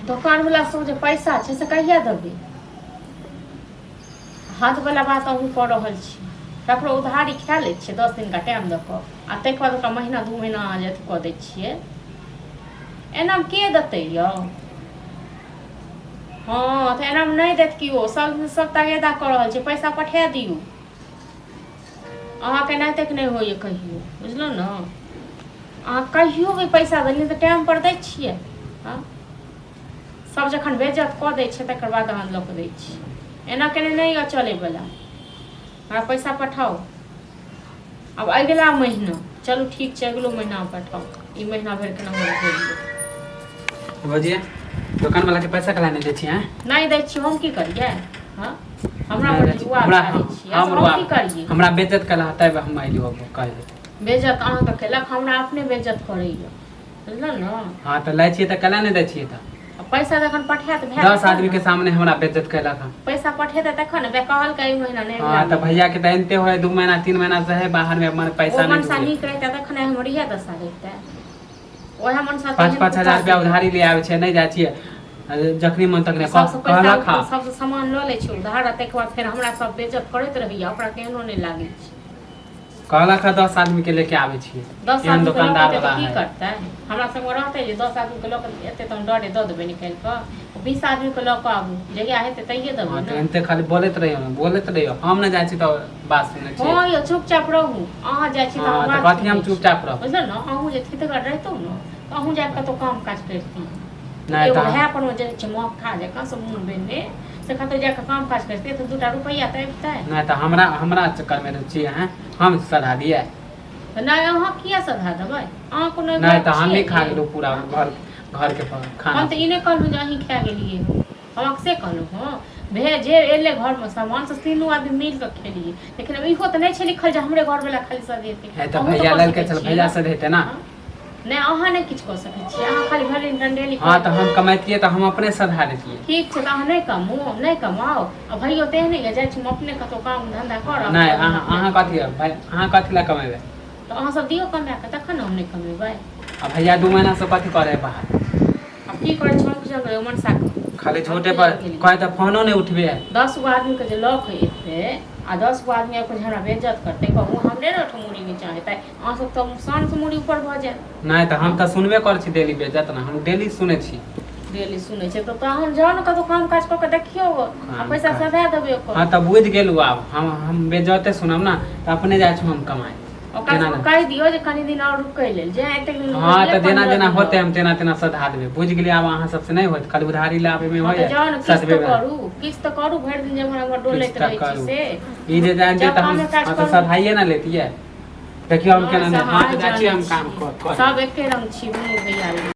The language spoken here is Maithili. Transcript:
दोकानवला सब जे पैसा छै से कहिया देबै? हाथवला बात अहूँ कऽ रहल छी। ककरो उधारी खा लै छियै 10 दिनका टाइम दऽ कऽ आ ताहिके बाद ओकरा महीना 2 महीना अहाँ जे अथी कऽ दै छियै। एनामे के देतै यौ? हँ तऽ एनामे नहि देत केओ। सब सब तगेदा कऽ रहल छै, पैसा पठा दियौ। अहाँके एनाहिते नहि होइए कहियो, बुझलहुँ ने? अहाँ कहियो भी पैसा देलियै तऽ टाइमपर दै छियै। हँ, सब जखन बेज्जत कऽ दै छै तकर बाद अहाँ लऽ कऽ दै छियै। एना केने नहि यऽ चलैवला। हमरा पैसा पठाउ आब अगिला महीना। चलू ठीक छै, अगिलो महीना पठाउ। ई महीना भरि केना भेज। भौजी, दोकान वाला के पैसा कला नहि दै छियै? नहि दै छियै, हम की करियै? हँ, हमरा पर रुआ हमरा करै छियै, हम हम की करियै? हमरा बेज्जत कला तब हम अइलियो कहै। बेज्जत अहाँके केलक? हमरा अपने बेज्जत करैया, बुझलहुँ ने? हँ तऽ लै छियै तऽ कला नहि दै छियै तऽ? आ पैसा जखन पठायत भए 10 आदमी के सामने हमरा बेज्जत केलक हन। पैसा पठेतै तखन ने कहलकै एहि महीना नहि। हँ तऽ भैया के तऽ एनते होय 2 महीना 3 महीना से है बाहर में, मने पैसा ओ नहीं मनसा जुड़े। नीक रहितै तखन आइ हमर इएह दशा रहितै? ओएह मनसा तऽ 5 एहन 5 हजार कुत्ता रुपया उधारी ले आबै छै, नहि जाइ छियै जखनी मन तखने सबसँ पैसा कहलक हँ। सबसँ सामान लऽ लै छै उधार आ ताहिके बाद फेर हमरा सब बेज्जत करैत रहैया, ओकरा केहनो नहि लागै छै। कहलक हँ 10 आदमी के लेके आबै छियै। 10 एहन आदमीके लऽ दोकानदार कऽ एतै वाला तऽ की है। करतै? हमरा संगे रहतै जे 10 आदमीके लऽ कऽ एतै तऽ हम डरे दऽ देबै निकालि कऽ? 20 आदमीके लऽ कऽ आबू, जहिया हेतै तहिये देबै हँ तऽ ने। एनते खाली बोलैत रहियो, बोलैत रहियो। हम नहि जाइ छी तऽ बात सुनै छियै। हँ यौ, चुपचाप रहू। अहाँ जाइ छी तऽ हँ हम तऽ बात कथी हम सुनै छी। चुपचाप रहब? बुझलहुँ ने? अहूँ जे थितगर रहितहुँ ने तऽ अहूँ जाकऽ कतहु काम काज करिती। नहि एगो तऽ भाय पर जे छै मक्खा जकाँ सब मुँह बेने से कतहु जाकऽ काम काज करितै तऽ 2टा रुपैआ तऽ अबितै। नहि तऽ हमरा हमरा चक्करमे रहै छियै अहाँ, हम सधा दियै? तऽ नहि, अहाँ किया सधा देबै? अहाँ कोनो नहि गप तऽ हमही छियै खा की? गेलहुँ पूरा घर घरके खाना। हम तऽ ई नहि कहलहुँ जे अहीं खा गेलियै। हम अहाँके से कहलहुँ? हँ, भे जे एलै घरमे सामान से तीनू आदमी मिल कऽ खेलियै, लेकिन आब इहो तऽ नहि छै लिखल जे हमरे घरवला खाली सधेतै। है तऽ अहूँ तऽ भैया कऽ लेलकै सकै छल छियै भैया ने? सधेतै ने। हँ? नहि, अहाँ नहि किछु कऽ सकै छियै। अहाँ खाली भरि दिन डंडेली हँ करैत तऽ हम कमैतियै तऽ हम अपने सधा देतियै। ठीक छै, तऽ अहाँ नहि कमू, नहि कमाउ। आ भैयो तेहने यऽ, जाइ छी हम अपने कतहु काम धन्धा करब। नहि, अहाँ अहाँ कथी भाइ, अहाँ कथी लए कमेबै? तऽ अहाँ सब दियौ कमा कऽ, तखन ने हम नहि कमेबै। आ भैया 2 महीना से कथी करै है बाहर? आब की करै छै हम की जानबै मनसा के। खाली हम झूठे की पर गेलियै? कहै तऽ फोनो नहि उठबे है। 10 गो आदमीके जे लऽ कऽ एतै आ 10 गो आदमी आबि कऽ जे हमरा बेज्जत करतै, कहू हमरे ने ओहिठाम मूड़ी नीचाँ हेतै? अहाँ सब तऽ शानसँ मूड़ी ऊपर भऽ जायत। नहि तऽ हम तऽ सुनबे करै छी डेली बेज्जत ने, हम डेली सुनै छी। डेली सुनै छै तऽ तहन जाउ ने कतहु काम काज कऽ कऽ देखियौ आ काम पैसा काज। सधा देबै ओकर। हँ तऽ बुझि गेलहुँ आब हम बेज्जते सुनब ने तऽ अपने जाइ छी हम कमाइ। ओकरा केना सबके नहि? कहि दियौ जे कनि दिन आओर रुकै लेल, जे एतेक दिन हँ रुकै तऽ जेना 15 जेना दिन होतै आओर। हम तेना तेना सधा देबै, बुझि गेलियै? आब अहाँ सबसँ नहि होत, खाली उधारी लाबैमे हँ तऽ होइए जाउ ने, किछु तऽ सधबेमे। करू, किछु तऽ करू। भरि दिन जे एम्हर एम्हर किछु डोलैत तऽ रहै छी करू। से ई जे जानि जाउ तऽ हम कामे काज हँ तऽ करू। सधाइए ने लेतियै। देखियौ हम हँ केना से नहि। हँ अहाँ तऽ जाइ छी जानै हम काम छी। कऽ सब एके रंग छी दुनू भैयारी।